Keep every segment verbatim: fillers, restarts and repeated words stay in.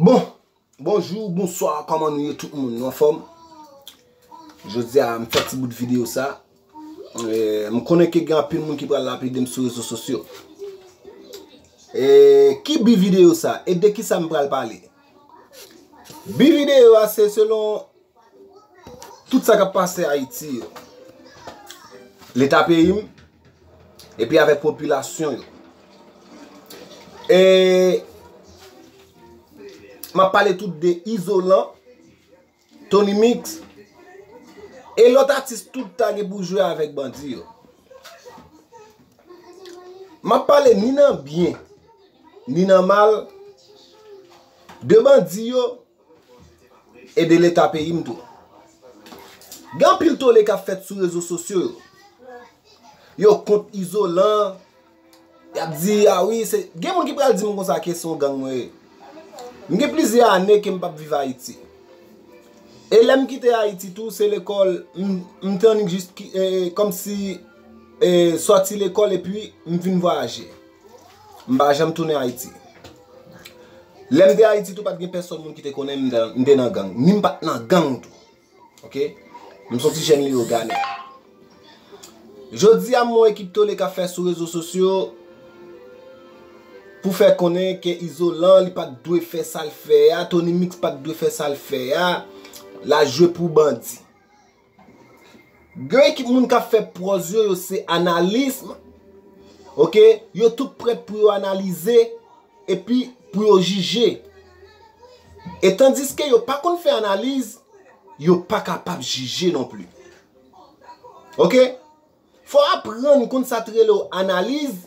Bon, bonjou, bonswa, kòman nou ye tout moun? Nou anfòm? Jodi a, m fè ti bout videyo sa. Eh, m konnen ke gen anpil moun ki pral lapide m sou rezo sosyo. Eh, ki bi videyo sa? E de ki sa m pral pale? Bi videyo a se selon tout sa k ap pase Ayiti yo. Leta peyi m, epi avèk popilasyon yo. E m ap pale tou de Izolan, Tony Mix, e lòt atis tout ta gen pou jwe avèk bandi yo. M ap pale ni nan byen, ni nan mal, de bandi yo, e de leta peyi m tou. Gen anpil tole k ap fèt sou rezo sosyo yo. Yo kont Izolan, y ap di, a wi, se, gen moun ki pral di m konsa ke se yon gang mwen ye. M gen plizyè ane ke m p ap viv Ayiti. E lè m kite Ayiti tou, se lekòl, m, m te annik jis ki, e, kòmsi, e, sòti lekòl epi m vin vwayaje. M pa janm tounen Ayiti. Lè m te Ayiti tou, pa t gen pèsòn moun ki te konnen m nan, m te nan gang. Ni m pa t nan gang tou. Ok? M se yon ti jèn Leyogane. Jodi a, m wè ekip tole k ap fè sou rezo sosyo pou fè konnen ke Izolan, li pa t dwe fè sa l fè a, Tony Mix pa t dwe fè sa l fè a, l al jwe pou bandi. Gen ekip moun k ap fè pwòz yo, yo se analis, ok? Yo tout prèt pou yo analize, epi pou yo jije. E tandiske yo pa konn fè analiz, yo pa kapab jije non pli. Ok? Fò w aprann konn sa t rele w analiz,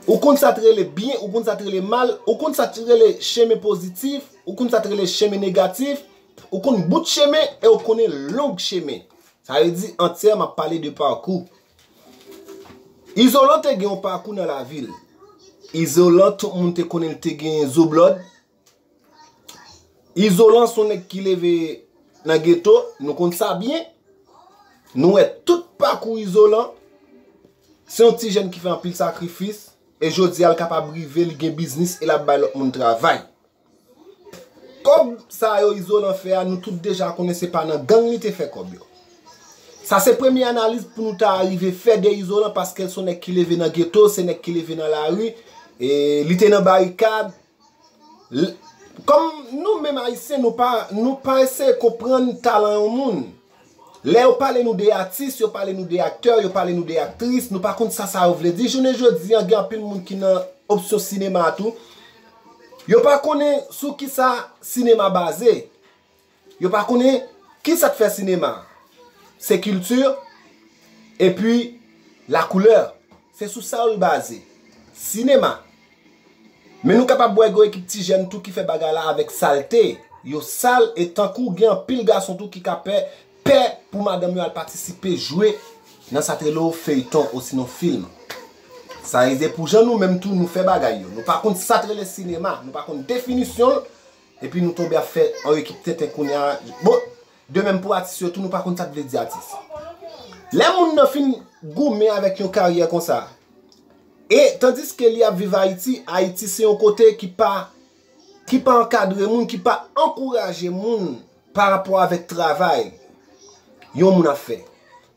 ou konn sa t rele byen, ou konn sa t rele mal, ou konn sa t rele chemen pozitif, ou konn sa t rele chemen negatif, ou konn bout chemen e ou konnen long chemen. Sa vle di, antyè, m ap pale de pakou. Izolan te gen yon pakou nan lavi l. Izolan, tout moun te konnen l te gen zo blòd. Izolan se yon nèg ki leve nan geto, nou konn sa byen. Nou wè tout pakou Izolan. Se yon ti jèn ki fè anpil sakrifis, e jodi a l kapab rive, li gen biznis e l ap bay lòt moun travay. Kòb sa yo Izolan fè a, nou tout deja konnen se pa nan gang li te fè kòb yo. Sa se premye analiz pou nou ta rive fè de Izolan, paske l se yon nèg ki leve nan geto, se nèg ki leve nan lari, e li te nan barikad. L-, kòm nou menm Ayisyen, nou pa, nou pa eseye konprann talan yon moun. Lè yo pale nou de atis, yo pale nou de aktè, yo pale nou de aktris, nou pa konn sa sa yo vle di. Jounen jodi a, gen anpil moun ki nan opsyon sinema a tou. Yo pa konnen sou kisa sinema baze. Yo pa konnen kisa k fè sinema. Se kilti, epi lakoulè. Se sou sa yo l baze. Sinema. Men nou kapab wè gen ekip ti jèn tou ki fè bagay la avèk salte. Yo sal e tankou gen anpil gason tou ki ka pè, pè pou madanm yo al patisipe jwe nan sa t rele w feyton osinon fim. Sa ize pou jan nou menm tou nou fè bagay yo. Nou pa konn sa t rele sinema, nou pa konn definisyon l, epi nou tonbe ap fè yon ekip tenten kounye a. Bon, de menm pou atis yo tou, nou pa konn sa k vle di atis. Lè moun nan fin goumen avèk yon karyè konsa, e tandiske li ap viv Ayiti, Ayiti se yon kote ki pa, ki pa ankadre moun, ki pa ankouraje moun pa rapò avèk travay yon moun ap fè.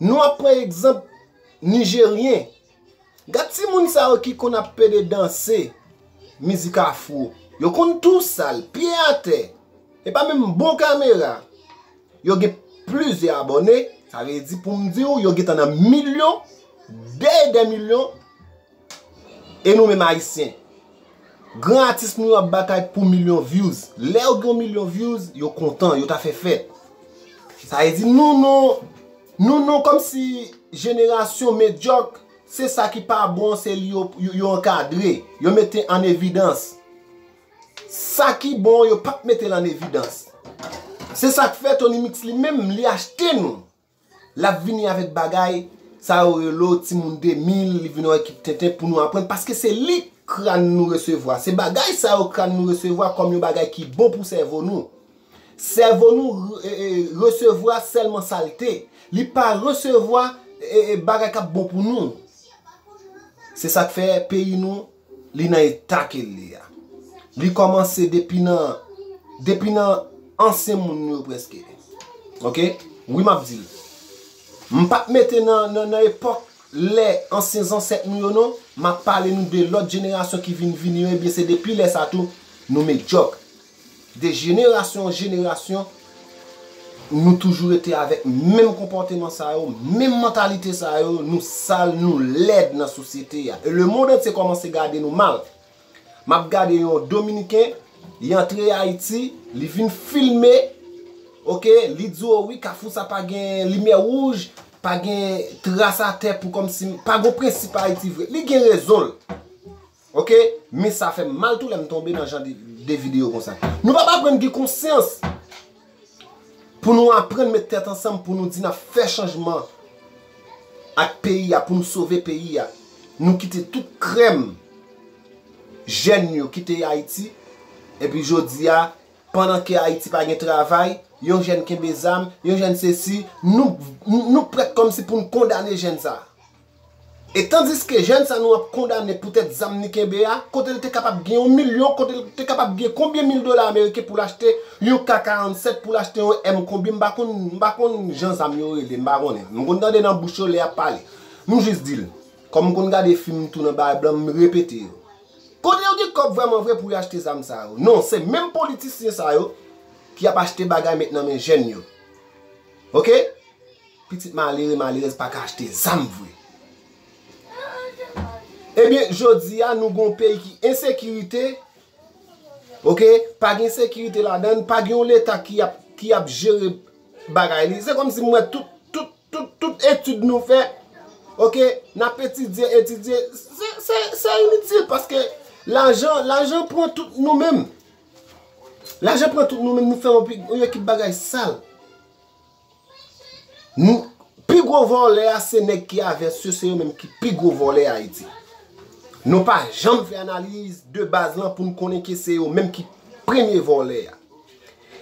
Nou ap pran egzanp Nijeryen. Gad timoun sa yo ki konn ap pede danse mizik afro. Yo konn tou sal, pye atè. E pa menm bon kamera. Yo gen plizyè abòne, sa vle di pou m di w, yo gentan nan milyon, dèyè dè milyon. E nou menm Ayisyen, gran atis nou yo ap batay pou milyon views. Lè yo gen yon milyon views, yo kontan, yo ta fè fèt. Sa vle di nou, nou, nou, nou kòmsi jenerasyon medyòk, se sa ki pa bon, se li yo, yo, yo ankadre, yo mete an evidans. Sa ki bon, yo p ap mete l an evidans. Se sa k fè Tony Mix li menm, li achte nou. L ap vini avèk bagay, sa yo rele w timoun de mil, li vin yon ekip tenten pou nou aprann, paske se li kràn nou resevwa. Se bagay sa yo kràn nou resevwa kòm yon bagay ki bon pou sèvo nou. Sèvo nou, e, e, resevwa sèlman salte. Li pa resevwa, e, e, bagay k ap bon pou nou. Se sa k fè peyi nou, li nan eta ke l ye a. Li kòmanse depi nan depi nan ansyen moun yo prèske. Ok? Wi, m ap di l. M p ap mete nan, nan, nan epòk lè ansyen zansèt nou yo non. M ap pale nou de lòt jenerasyon ki vin vini yo, ebyen se depi lè sa tou nou medyòk. De jenerasyon an jenerasyon, nou toujou rete avèk menm konpòteman sa yo, menm mantalite sa yo, nou sal, nou lèd nan sosyete a. E lemonn antye kòmanse gade nou mal. M ap gade yon Dominiken, li antre Ayiti, li vin filme, ok, li di w wi, kafou sa pa gen limyè wouj, pa gen tras atè pou kòmsi, pa gen prensip Ayiti vre. Li gen rezon l. Ok? Men sa fè m mal tou lè m tonbe nan jan de, de videyo konsa. Nou p ap aprann gen konsyans pou nou aprann met tèt ansanm pou nou di n ap fè chanjman ak peyi a, pou nou sove peyi a. Nou kite tout krèm jèn yo kite Ayiti, epi jodi a, pandan ke Ayiti pa gen travay, yon jèn kenbe zam, yon jèn sesi, nou, nou, nou prèt kòmsi pou n kondane jèn sa a. E tandiske jèn sa nou ap kondane poutèt zam li kenbe a, kote l te kapab gen yon milyon, kote l te kapab gen konbyen mil dola ameriken pou l achte yon K karannsèt, pou l achte yon M konbyen, m pa konn, m pa konn jan zam yo rele, m pa konnen. M konn tande nan bouch yo lè y ap pale. M jis di l, kòm m konn gade fim tou nan bagay blan, m repete yo. Kote yo gen kòb vrèman vre pou y achte zam sa yo? Non, se menm politisyen sa yo ki ap achte bagay met nan men jèn yo. Ok? Pitit malere, malerèz pa ka achte zam vre. Ebyen, jodi a, nou gon peyi ki ensekirite, ok? Pa gen sekirite ladan l, pa gen yon leta ki ap, ki ap jere bagay li. Se kòmsi m wè tout, tout, tout, tout etid nou fè, ok? N ap etidye, etidye, se, se, se initil paske lajan, lajan pran tout nou menm. Lajan pran tout nou menm, nou fè yon pi, yon ekip bagay sal. Nou, pi gwo vòlè a, se nèg ki avès yo, se yo menm ki pi gwo vòlè Ayiti. Nou pa janm fè analiz de baz lan pou n konnen ke se yo menm ki premye vòlè a.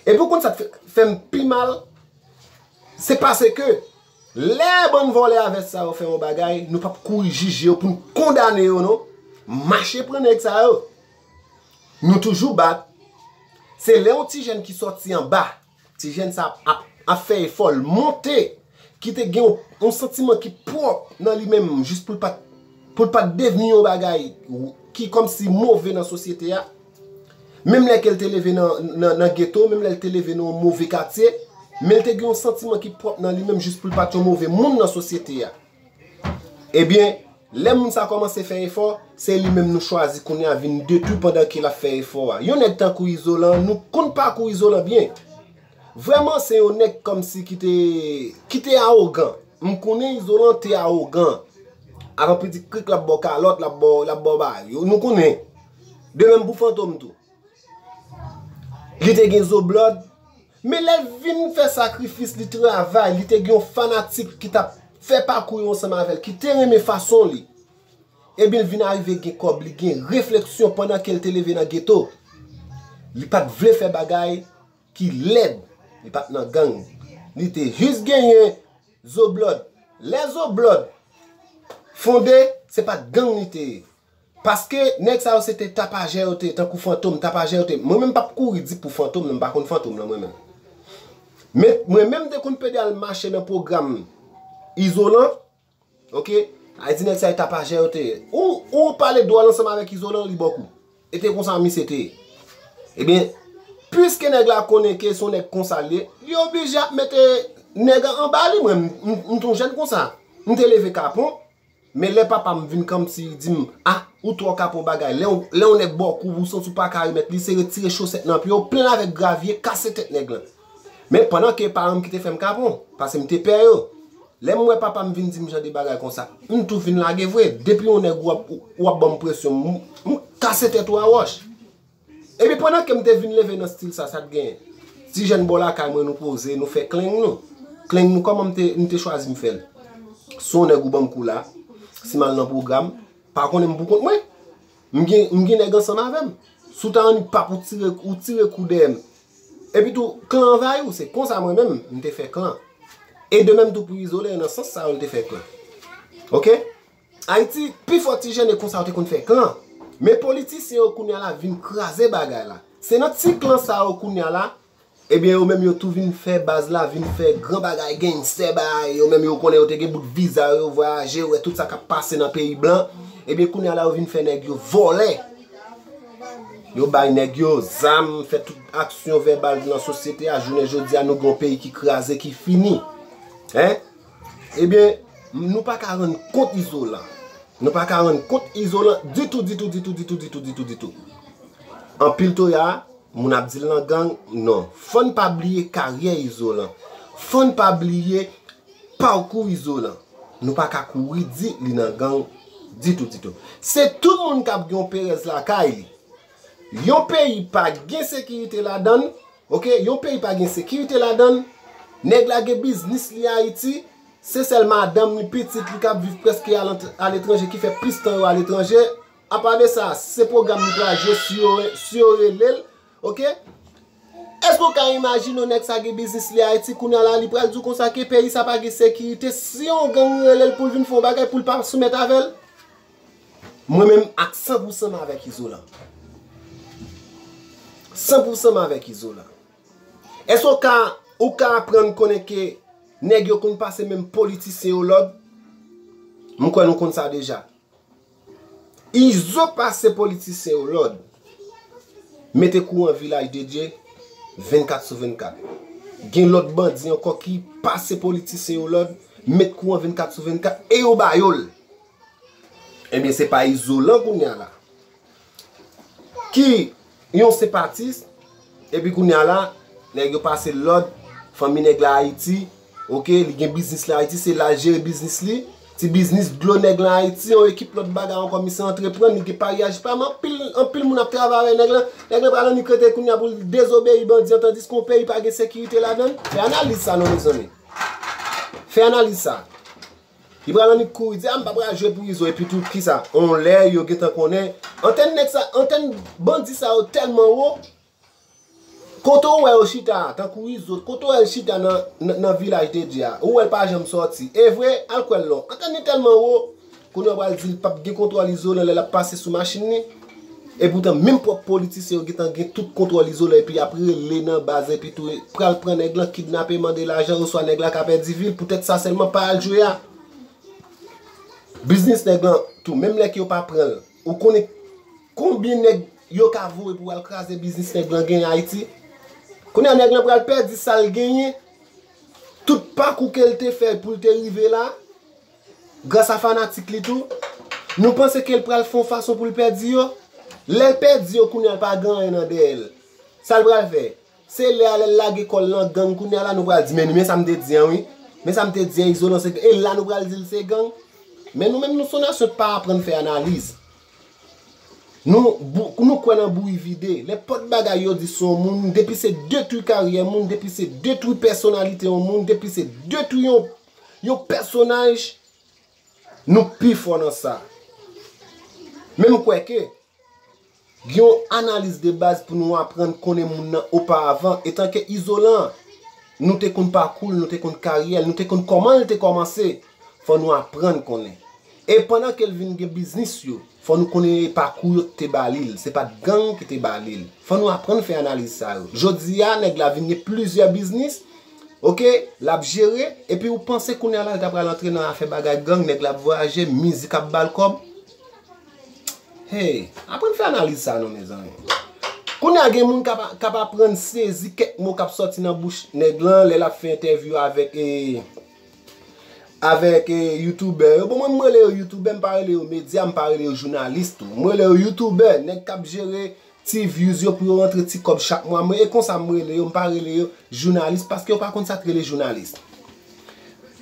Epi w konn sa k fè, fè m pi mal, se paske lè bann vòlè avès sa yo fè yon bagay, nou p ap kouri jije yo pou n kondane yo non. Mache pran nèg sa yo. Nou toujou bat. Se lè yon ti jèn ki sòti anba, ti jèn sa ap, ap, ap fè efò, l monte, ki te gen yon, yon santiman ki pwòp nan li menm, jis pou l pa t, pou l pa t devni yon bagay ki kòmsi move nan sosyete a. Menm lè ke l te leve nan, nan, nan geto, menm lè l te leve nan yon move katye, men l te gen yon santiman ki pwòp nan li menm, jis pou l pa t yon move moun nan sosyete a. Ebyen, lè moun sa kòmanse fè efò, se li menm nou chwazi kounye a vin detwi pandan ke l ap fè efò a. Yon nèg tankou Izolan, nou konn pakou Izolan byen. Vrèman, se yon nèg kòmsi ki te, ki te awogan. M konnen Izolan te awogan. Avan pitit krik, l ap ba w kalòt, l ap ba w, l ap ba w bagay. Nou konnen. De menm pou Fantom tou. Li te gen zo blòd. Men lè l vin fè sakrifis, li travay, li te gen yon fanatik ki t ap fè pakou yo ansanm avè l, ki te renmen fason li. Ebyen, l vin arive gen kòb, li gen refleksyon pandan ke l te leve nan geto. Li pa t vle fè bagay ki lèd. Li pa t nan gang. Li te jis genyen zo blòd. Lè zo blòd fonde, se pa t gang li te ye. Paske nèg sa yo se te tapajè yo te ye, tankou Fantom, tapajè yo te ye. Mwen menm m p ap kouri di pou Fantom nan, m pa konn Fantom nan mwen menm. Men mwen menm m te konn pede al mache nan pwogram Izolan, ok? Ay di nèg sa yo tapajè yo te ye. Ou, ou pale dwòl ansanm avèk Izolan, li ba w kou. E te konsa misye te ye. Ebyen, piske nèg la konnen ke se yon nèg konsa l ye, li oblije ap mete nèg an anba li. Mwen, m, m, m t yon jèn konsa. M te leve kapon, men lè papa m vin kòmsi di m, a, ou twò kapon bagay. Lè yon, lè yon nèg ba w kou, ou santi w pa ka remèt li, se retire chosèt nan pye w, plen l avèk gravye, kase tèt nèg lan. Men pandan ke paran m ki te fè m kapon, paske m te pè yo. Lè m wè papa m vin di m jan de bagay konsa, m tou vin lage vre. Depi yon nèg w ap, w ap ban m presyon, m, m kase tèt ou a wòch. Epi pandan ke m te vin leve nan stil sa, sa t genyen? Ti jèn bò lakay mwen, nou poze, nou fè kleng nou. Kleng nou, kòman m te, m te chwazi m fè l? Si yon nèg ou ban m kou la, si m al nan pwogram, pa konnen m pou kont mwen. M gen, m gen nèg ansanm avè m. Si w ta annik pap ou tire, ou tire kou dèyè m. Epi tou, klan anvayi w, se konsa mwen menm, m te fè klan. E de menm tou pou Izolan, nan sans sa yo, l te fè klan. Ok? Ayiti, pifò ti jèn e konsa yo te konn fè klan. Men politisyen yo kounye a la vin kraze bagay la. Se nan ti klan sa yo kounye a la, ebyen yo menm yo tou vin fè baz la, vin fè gran bagay, gangster bagay, yo menm yo konnen yo te gen bout viza yo, yo vwayaje, yo wè tout sa k ap pase nan peyi blan. Ebyen kounye a la yo vin fè nèg yo vòlè. Yo bay nèg yo zam, fè tout aksyon vèbal nan sosyete a. Jounen jodi a nou gen yon peyi ki kraze, ki fini. Hein? Ebyen, nou pa ka rann kont Izolan. Nou pa ka rann kont Izolan ditou, ditou, ditou, ditou, ditou, ditou, ditou. Anpil toya, moun ap di l nan gang, non. Fò n pa bliye karyè Izolan. Fò n pa bliye pakou Izolan. Nou pa ka kouri di li nan gang ditou, ditou. Se tout moun k ap gen yon perèz lakay li. Yon peyi pa gen sekirite ladan l, oke? Yon peyi pa gen sekirite ladan l. Nèg la gen biznis li Ayiti, se sèl madanm li, pitit li k ap viv prèske alant-, aletranje, ki fè plis tan yo aletranje. Apa de sa, se pwogram li pral jwe, si yo, si yo rele l, oke? Èske w ka imajine yon nèg sa gen biznis li Ayiti, kounye a la, li pral di w konsa ke peyi sa pa gen sekirite, si yon gang rele l pou l vin fè yon bagay, pou l pa soumèt avè l? Mwen menm ak san pou san m avèk Izolan. San pou san m avèk Izolan. Èske w ka, ou ka aprann konnen ke nèg yo konn pase menm politisyen yo lòd? M kwè nou konn sa deja. Izo pase politisyen yo lòd, mete kouran Vilaj de Dye vennkat sou vennkat. Gen lòt bandi ankò ki pase politisyen yo lòd, met kouran vennkat sou vennkat, e yo ba yo l. Ebyen, se pa Izolan kounye a la ki yon senpatis, epi kounye a la, nèg yo pase l lòd, fanmi nèg la Ayiti, oke, li gen biznis la Ayiti, se l al jere biznis li, ti biznis dlo nèg la Ayiti, yon ekip lòt bagay ankò, misye antreprann, li gen paryaj pa m, anpil, anpil moun ap travay avè nèg la, nèg la pral annik rete kounye a pou l dezobeyi bandi an, tandiske yon peyi pa gen sekirite ladan l. Fè analiz sa non, mezanmi. Fè analiz sa. Li pral annik kouri di, a, m pa pral jwe pou Izo, epi tou, kisa? On lè yo gentan konnen. Antèn nèg sa, antèn bandi sa yo tèlman wo, kote w wè yo chita a, tankou Izo, kote w wè l chita nan, nan, nan Vilaj de Dye a, ou wè l pa janm sòti. E vre, al kwè l non. Antèn li tèlman wo, kounye a w pral di l p ap gen kontwòl Izolan lè l ap pase sou machin li. Epoutan, menm pwòp politisyen yo gentan gen tout kontwòl Izolan epi y ap rele nan baz epi tou pral pran nèg lan, kidnape, mande lajan, oswa nèg la ka pèdi vi l. Poutèt sa sèlman, pa al jwe a. Biznis nèg lan tou, menm lè ke yo pa pran l, ou konnen konbyen nèg yo ka voye pou al kraze biznis nèg lan genyen Ayiti? Kounye a nèg lan pral pèdi sa l genyen, tout pakou ke l te fè pou l te rive la. Gras a fanatik li tou, nou panse ke l pral fè yon fason pou l pèdi yo? Lè l pèdi yo, kounye a l pa gen anyen nan dèyè l. Sa l pral fè? Se lè a lè l lage kò l nan gang, kounye a la nou pral di, men, men sa m te di an wi. Men sa m te di an, Izolan se gang. E la nou pral di l se gang? Men nou menm nou se yon nasyon k pa aprann fè analiz. Nou, bou-, nou kwè nan bouyi vide. Nenpòt bagay yo di sou yon moun, depi se detwi karyè moun, depi se detwi pèsonalite yon moun, depi se detwi yon, yon pèsonaj, nou pi fò nan sa. Men m kwè ke gen yon analiz de baz pou nou aprann konnen moun nan oparavan, etanke Izolan, nou te konn pakou l, nou te konn karyè l, nou te konn kòman l te kòmanse. Fò nou aprann konnen. E pandan ke l vin gen biznis yo, fò nou konnen e pakou yo ki te ba li l, se pa t gang ki te ba li l. Fò nou aprann fè analiz sa yo. Jodi a, nèg la vin gen plizyè biznis, oke, l ap jere, epi ou panse kounye a la l ta pral antre nan afè bagay gang, nèg la ap vwayaje, mizik ap ba l kòb. Hey, aprann fè analiz sa non, mezanmi. Kounye a gen moun k ap, k ap aprann sezi kèk mo k ap sòti nan bouch nèg lan lè l ap fè entèvyou avèk, e, avèk, e, youtubè yo. Bon, mwen, m rele yo youtubè, m pa rele yo medya, m pa rele yo jounalis tou. M rele yo youtubè, nèg k ap jere ti views yo pou yo rantre ti kòb chak mwa. Mwen, e konsa m rele yo, m pa rele yo jounalis, paske yo pa konn sa k rele jounalis.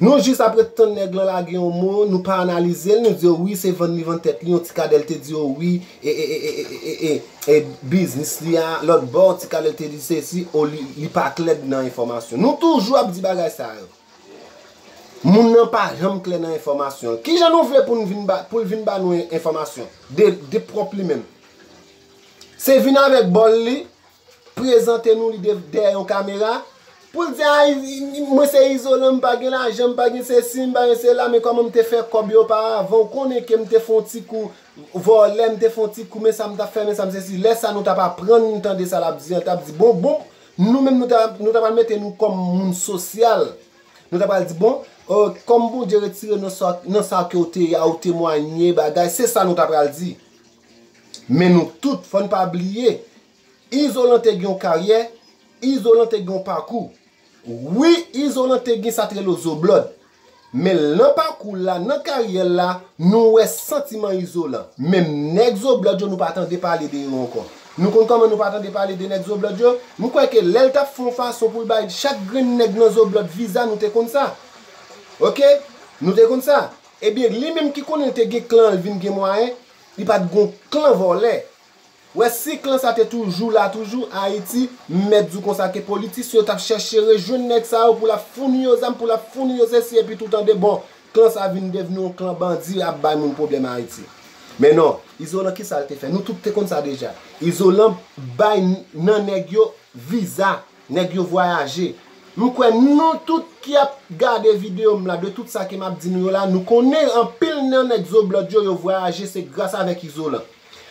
Nou jis ap ret tann nèg lan lage yon mo, nou pa analize l, nou di yo wi, se vann li vann tèt li, yon ti kadèl te di yo wi, e, e, e, biznis li a, lòt bò, yon ti kadèl te di sesi, o li, li pa klè nan enfòmasyon. Nou toujou ap di bagay sa yo. Moun nan pa janm klè nan enfòmasyon. Kijan nou vle pou n vin ba, pou l vin ba nou en-, enfòmasyon? De, de pwòp li menm. Se vin avèk bòl li, prezante nou li de, dèyè yon kamera, Pou l di, "Ay, mwen se Izolan, m pa gen lajan, m pa gen sesi, m pa gen sela, men kòman m te fè kòb yo oparavan, ou konnen ke m te fè yon ti kou vòlè, m te fè yon ti kou, men sa m t ap fè, men sa m sesi." Lè sa nou t ap aprann tande sa l ap di an, l t ap di, "Bon, bon, nou menm nou ta, nou ta pral mete nou kòm moun sosyal." Nou ta pral di, "Bon, euh, kòm Bondye retire nan sa, nan sa ke w te ye a, ou temwanye bagay," se sa nou ta pral di. Men nou tout, fò n pa bliye, Izolan te gen yon karyè, Izolan te gen yon pakou. Wi, Izolan te gen sa t rele Zoblòd. Men nan pakou l la, nan karyè l la, nou wè santiman Izolan. Menm nèg Zoblòd yo, nou pa tande pale de yo ankò. Nou konn kòman nou pa tande pale de nèg Zoblòd yo? M kwè ke lè l t ap fè yon fason pou l bay chak grenn nèg nan Zoblòd viza, nou te konn sa. Oke? Nou te konn sa. Ebyen, li menm ki konnen l te gen klan, l vin gen mwayen, li pa t gon klan vòlè. Wè, si klan sa te toujou la, toujou Ayiti, m mèt di w konsa ke politisyen yo t ap chèche rejwenn nèg sa yo pou l ap founi yo zam, pou l ap founi yo sesi, epi tou tande, bon, klan sa vin devni yon klan bandi ap bay moun pwoblèm Ayiti. Men non, Izolan, kisa l te fè? Nou tout te konn sa deja. Izolan bay nan nèg yo viza, nèg yo vwayaje. M kwè nou tout ki ap gade videyo m la, de tout sa ke m ap di nou yo la, nou konnen anpil nan nèg Zoblòd yo, yo vwayaje, se gras avèk Izolan.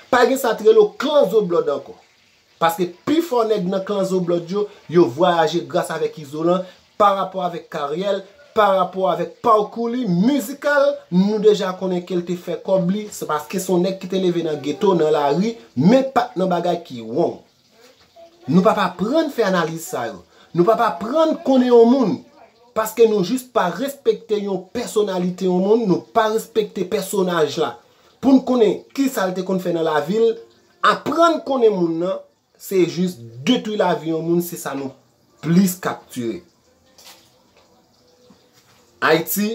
Pa gen sa t rele klan Zoblòd ankò. Paske pifò nèg nan klan Zoblòd yo, yo vwayaje gras avèk Izolan, pa rapò avèk karyè l, pa rapò avèk pakou li mizikal, nou deja konnen ke l te fè kòb li, se paske se yon nèg ki te leve nan geto, nan lari, men pa t nan bagay ki wrong. Nou p ap aprann fè analiz sa yo. Nou p ap aprann konnen yon moun. Paske nou jis pa respekte yon pèsonalite yon moun, nou pa respekte pèsonaj la. Pou n konnen kisa l te konn fè nan lavi l, aprann konnen moun nan, se jis detwi lavi yon moun, se sa nou plis kaptire. Ayiti,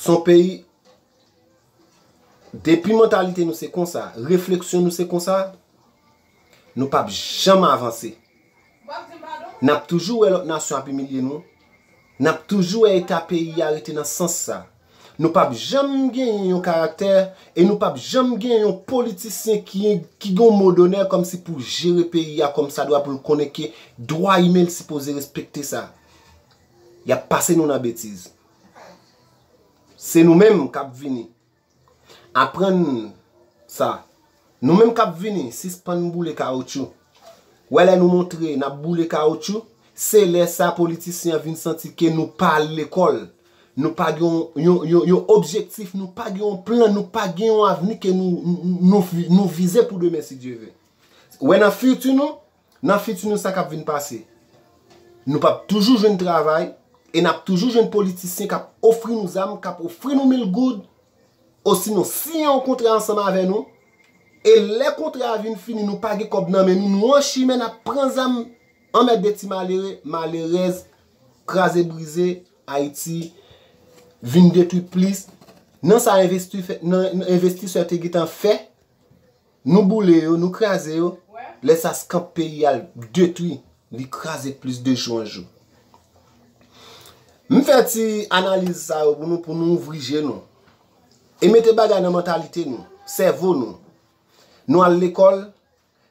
se yon peyi, depi mantalite nou se konsa, refleksyon nou se konsa, nou p ap janm avanse. N ap toujou wè lòt nasyon ap imilye nou. N ap toujou wè eta peyi a rete nan sans sa. Nou p ap janm genyen yon karaktè e nou p ap janm genyen yon politisyen ki, ki gen yon mo donè kòmsi pou jere peyi a kòmsadwa, pou l konnen ke dwa imen l sipoze respekte sa. Y ap pase nou nan betiz. Se nou menm k ap vini. Aprann sa. Nou menm k ap vini, sispann boule kawoutchou. Wè lè nou montre n ap boule kawoutchou, se lè sa politisyen an vin santi ke nou pa al lekòl. Nou pa gen yon, yon, yon, yon objektif, nou pa gen yon plan, nou pa gen yon avni ke nou, nou, nou, nou vize pou demen, si Dye vle. Wè nan fiti nou, nan fiti nou sa k ap vin pase. Nou p ap toujou jwenn travay, e n ap toujou jwenn politisyen k ap ofri nou zam, k ap ofri nou mil goud, osinon siyen yon kontra ansanm avè nou, e lè kontra a vin fini, nou pa gen kòb nan men nou, nou an chimen, n ap pran zam, anmède ti malere, malerèz, kraze brize, Ayiti vin detwi plis nan sa envesti-, nan, nan envestisè te gentan fè. Nou boule yo, nou kraze yo. Lè sa skanp peyi a l detwi, li kraze plis de jou an jou. M fè ti analiz sa yo pou nou, pou nou ouvri je nou. E mete bagay nan mantalite nou, sèvo nou. Nou al lekòl,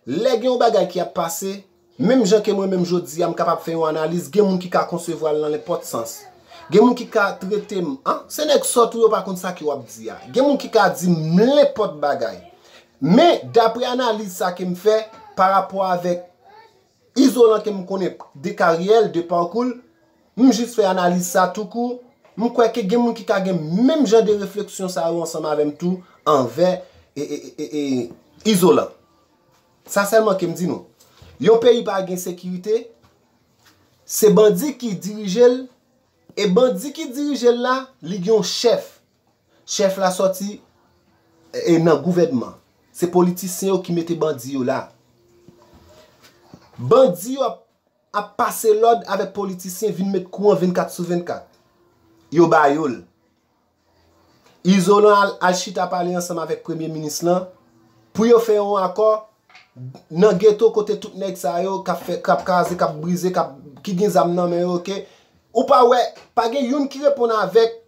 lè gen yon bagay ki ap pase, menm jan ke mwen menm jodi a m kapab fè yon analiz, gen moun ki ka konsevwa l nan nenpòt sans. Gen moun ki ka trete m, an, se nèg sòt ou yo pa konn sa ke w ap di a. Gen moun ki ka di m nenpòt bagay. Men, daprè analiz sa ke m fè, pa rapò avèk Izolan ke m konnen de karyè l, de pakou l, m jis fè analiz sa tou kou, m kwè ke gen moun ki ka gen menm jan de refleksyon sa yo ansanm avè m tou anvè e, e, e, e, Izolan. Sa sèlman ke m di nou. Yon peyi pa gen sekirite, se bandi ki dirije l, e bandi ki dirije l la, li gen yon chèf. Chèf la sòti, e, nan gouvènman. Se politisyen yo ki mete bandi yo la. Bandi yo ap, ap pase lòd avèk politisyen vin met kouran vennkat sou vennkat. Yo ba yo l. Izolan al, al chita pale ansanm avèk premye minis lan pou yo fè yon akò nan geto kote tout nèg sa yo k ap fè, k ap kraze, k ap brize, k ap, ki gen zam nan men yo, oke? Ou pa wè, pa gen youn ki reponn avèk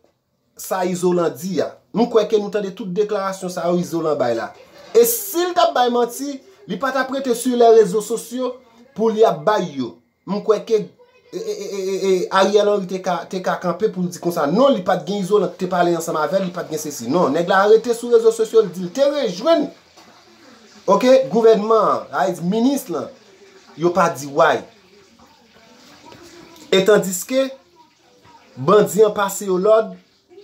sa Izolan di a. M kwè ke nou tande tout deklarasyon sa yo Izolan bay la. E si l t ap bay manti, li pa t ap rete sou lè rezo sosyo pou li ap bay yo. m kwè ke e, e, e, e, e, Ariel Henry te ka, te ka kanpe pou l di konsa. Non, li pa t gen izolan ki te pale ansanm avè l, li pa t gen sesi. Non, nèg la rete sou rezo sosyo, l di l te rejwenn. Oke, gouvènman an, sa vle di minis lan, yo pa di way. E tandiske, bandi an pase yo lòd,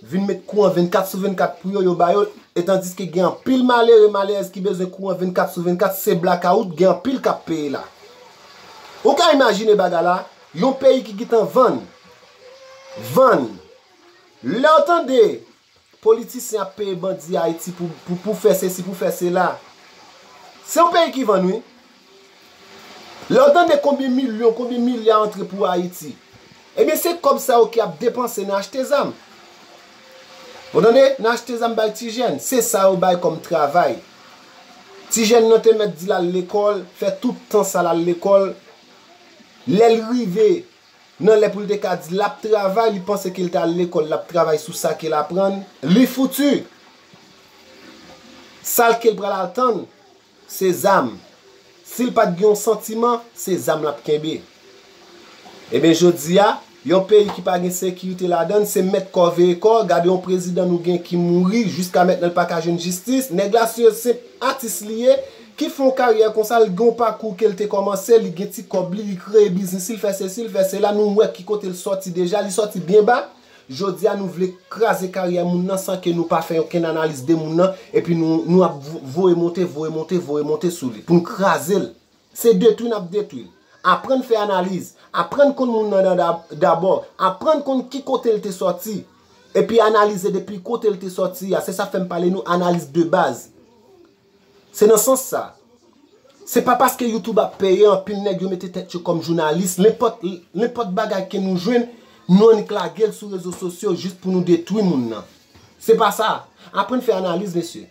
vin met kouran vennkat sou vennkat pou yo, yo ba yo, e tandiske gen anpil malere, malerèz ki bezwen kouran vennkat sou vennkat, se blakawout, gen anpil k ap peye la. Ou ka imajine bagay la, yon peyi ki gentan vann, vann. Lè w tande politisyen ap peye bandi Ayiti pou, pou, pou fè sesi, pou fè sela. Se yon peyi ki vann, wi. Lè w tande konbyen milyon, konbyen milya antre pou Ayiti, ebyen, se kòb sa yo ki ap depanse nan achte zam. Ou tande? Nan achte zam bay ti jèn. Se sa yo bay kòm travay. Ti jèn nan te mèt di l al lekòl, fè tout tan sa l al lekòl. Lè l rive nan lè pou l te ka di l ap travay, li panse ke l t al lekòl, l ap travay sou sa ke l aprann, li fouti. Sa l ke l pral atann, se zam. Si l pa t gen yon santiman, se zam l ap kenbe. Ebyen, jodi a, yon peyi ki pa gen sekirite ladan l, se mèt kò veye kò. Gade yon prezidan nou gen ki mouri, jiska mentnan l pa ka jwenn jistis. Nèg la se yon senp atis li ye, ki fè yon karyè konsa, l gen yon pakou ke l te kòmanse, li gen ti kòb li, li kreye biznis li, l fè sesi, l fè sela, nou wè ki kote l sòti deja, li sòti byen ba. Jodi a, nou vle kraze karyè moun nan san ke nou pa fè okenn analiz de moun nan, epi nou, nou ap vo-, voye monte, voye monte, voye monte sou li, pou n kraze l. Se detwi n ap detwi l. Aprann fè analiz, aprann konn moun nan da-, dabò, aprann konn ki kote l te sòti, epi analize depi kote l te sòti a. Se sa fè m pale nou analiz de baz. Se nan sans sa. Se pa paske YouTube ap peye anpil nèg yo mete tèt yo kòm jounalis, nenpòt, nenpòt bagay ke nou jwenn, nou annik lage l sou rezo sosyo jis pou nou detwi moun nan. Se pa sa. Aprann fè analiz, mesye.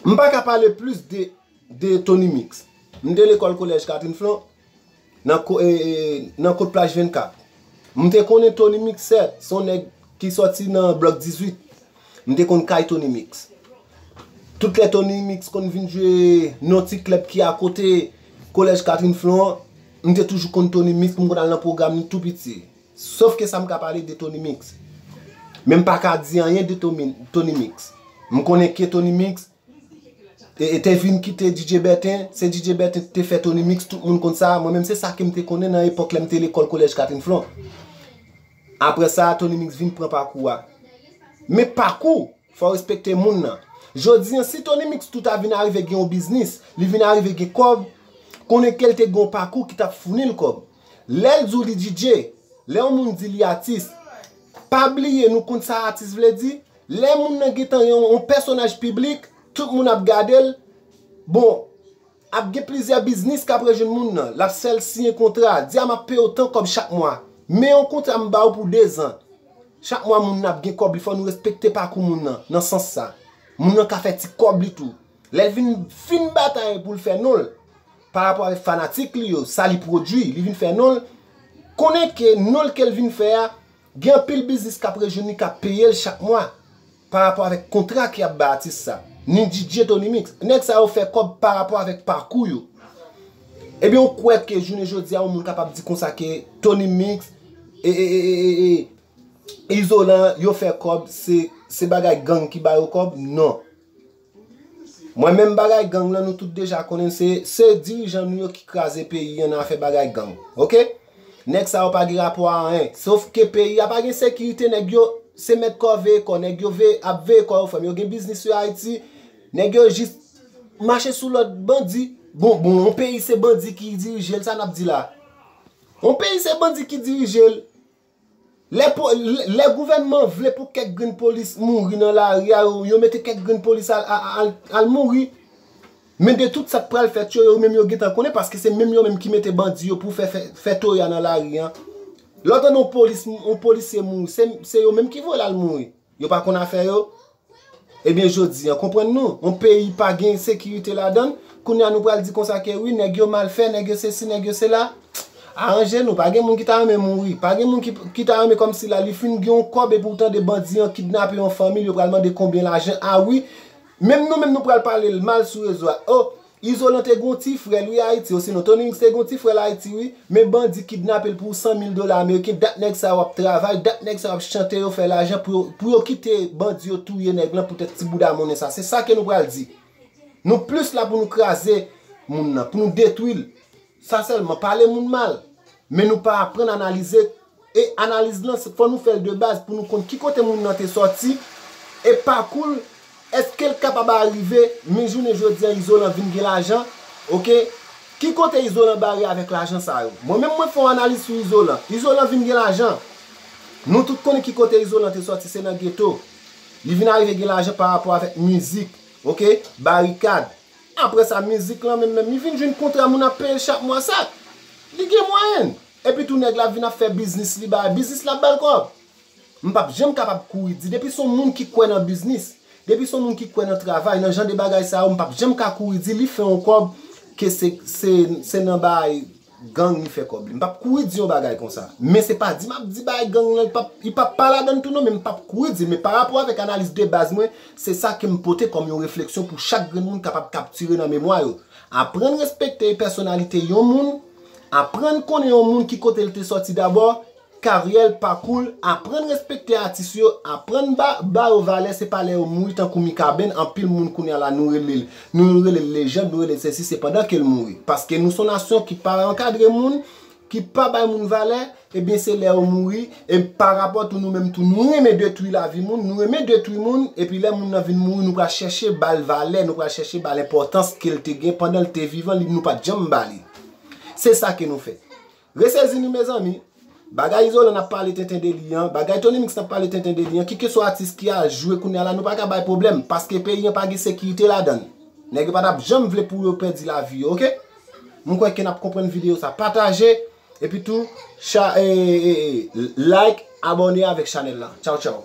M pa ka pale plis de, de Tony Mix. M te lekòl kolèj Catherine Flon, nan ko-, e, e, nan kot Plaj vennkat. M te konnen Tony Mix sèt, se yon nèg ki sòti nan blòk dizuit. M te konn kay Tony Mix. Tout lè Tony Mix konn vin jwe nan ti klèb ki akote kolèj Catherine Flon an, m te toujou konn Tony Mix, m konn al nan pwogram li tou piti. Sof ke sa m ka pale de Tony Mix. Men m pa ka di anyen de Tony, Tony Mix. M konnen ke Tony Mix e, e te vin kite D J Bertin, se D J Bertin ki te fè Tony Mix, tout moun konn sa. Mwen menm se sa ke m te konnen nan epòk lè m te lekòl kolèj Catherine Flon. Apre sa, Tony Mix vin pran pakou a. Men pakou, fò w respekte moun nan. Jodi an, si Tony Mix tou ta vin arive gen yon biznis, li vin arive gen kòb, konnen ke l te gen yon pakou ki t ap founi l kòb. Lè l di w li D J, lè yon moun di li atis, pa bliye nou konn sa atis vle di. Lè moun nan gentan yon, yon pèsonaj piblik, tout moun ap gade l. Bon, ap gen plizyè biznis k ap rejwenn moun nan. L ap fè l siyen kontra, di a m ap peye w tan kòb chak mwa. Men yon kontra m ba w pou dezan. Chak mwa moun nan ap gen kòb li, fò nou respekte pakou moun nan, nan sans sa. Moun nan ka fè ti kòb li tou. Lè l vin fin batay pou l fè non l, pa rapò avèk fanatik li yo, sa li pwodui, li vin fè non l, konnen ke non l ke l vin fè a, gen anpil biznis k ap rejwenn li, k ap peye l chak mwa, pa rapò avèk kontra ke y ap bay atis sa. Ni D J Tony Mix. Nèg sa yo fè kòb pa rapò avèk pakou yo. Ebyen, ou kwè ke jounen jodi a, yon moun kapab di konsa ke Tony Mix, e, e, e, e, e, e, Izolan, yo fè kòb, se, se bagay gang ki ba yo kòb? Non. Mwen menm bagay gang lan, nou tout deja konnen se, se dirijan nou yo ki kraze peyi an nan afè bagay gang. Oke? Nèg sa yo pa gen rapò a anyen. Sof ke peyi a pa gen sekirite, nèg yo se mèt kò veye kò, nèg yo veye, ap veye kò yo, frè m. Yo gen biznis yo Ayiti, nèg yo jis mache sou lòd bandi. Bon, bon, yon peyi se bandi ki dirije l, sa n ap di la? Yon peyi se bandi ki dirije l. Lè po-, lè, lè gouvènman vle pou kèk grenn polis mouri nan lari a, yo, yo mete kèk grenn polis al, al, al, al mouri. Men de tout sa k pral fèt yo, yo menm yo gentan konnen, paske se menm yo menm ki mete bandi yo pou fè, fè, fè toya nan lari an. Lè w tande yon polis, yon polisye mouri, se, se yo menm ki voye l al mouri. Yo pa konn afè yo. Ebyen, jodi an, konprann nou, yon peyi pa gen sekirite ladan l, kounye a nou pral di konsa ke wi, nèg yo mal fè, nèg yo sesi, nèg yo sela. Aranje nou, pa gen moun ki ta renmen mouri, pa gen moun ki, ki ta renmen kòmsi la, li fin gen yon kòb epi w tande bandi an kidnape yon fanmi, yo pral mande konbyen lajan, a wi, menm nou menm nou pral pale l mal sou rezo a, o, Izolan te gon ti frè l wi Ayiti, osinon Tony Mix te gon ti frè l Ayiti wi, men bandi kidnape l pou san mil dola ameriken, dat nèg sa yo ap travay, dat nèg sa yo ap chante, yo fè lajan pou yo, pou yo kite bandi yo touye nèg lan poutèt ti bouda monnen sa. Se sa ke nou pral di. Nou plis la pou nou kraze moun nan, pou nou detwi l. Sa sèlman, pale moun mal. Men nou pa aprann analize. E analiz lan, fò nou fè l de baz pou nou konn ki kote moun nan te sòti e pakou l. Èske l kapab arive, men jounen jodi a Izolan vin gen lajan, oke? Ki kote Izolan bare avèk lajan sa yo? Mwen menm mwen fè yon analiz sou Izolan. Izolan vin gen lajan. Nou tout konnen ki kote Izolan te sòti, se nan geto. Li vin arive gen lajan pa rapò avèk mizik, oke? Barikad. Apre sa, mizik lan menm, menm, li vin jwenn kontra, moun ap peye l chak mwa sa. Li gen mwayen. Epi tou nèg la vin ap fè biznis li, bay biznis la ap ba l kòb. M p ap janm kapab kouri di, depi se yon moun ki kwè nan biznis, depi se yon moun ki kwè nan travay, nan jan de bagay sa yo, m p ap janm ka kouri di li fè yon kòb ke se, se, se nan bay gang li fè kòb li. M p ap kouri di yon bagay konsa. Men se pa di m ap di bay gang lan, li p ap, li p ap pa ladann tou non, men m p ap kouri di l. Men pa rapò avèk analiz de baz mwen, se sa ke m pote kòm yon refleksyon pou chak grenn moun kapab kaptire nan memwa yo. Aprann respekte pèsonalite yon moun, aprann konnen yon moun ki kote l te sòti dabò, karyè l, pakou l, aprann respekte atis yo, aprann ba, ba yo valè, se pa lè yo mouri tankou Mikaben, anpil moun kounye a la nou rele l, nou rele l lejann, nou rele l sesi, se pandan ke l mouri. Paske nou se yon nasyon ki pa ankadre moun, ki pa bay moun valè, ebyen se lè yo mouri, e pa rapò tou nou menm tou, nou renmen detwi lavi moun, nou renmen detwi moun, epi lè moun nan vin mouri, nou pral chèche ba l valè, nou pral chèche ba l enpòtans ke l te gen pandan l te vivan, li, nou pa t janm ba li. Se sa ke nou fè. Resezi nou, mezanmi. Bagay Izolan n ap pale tenten de li an, bagay Tony Mix n ap pale tenten de li an, kikeswa atis ki al jwe kounye a la, nou pa ka bay pwoblèm, paske peyi an pa gen sekirite ladan l. Nèg yo pa t ap janm vle pou yo pèdi lavi yo, oke? Mwen kwè ke n ap konprann videyo sa. Pataje, epi tou, cha, e, e, e, like, abòne avèk chanèl la. Tchaw, tchaw.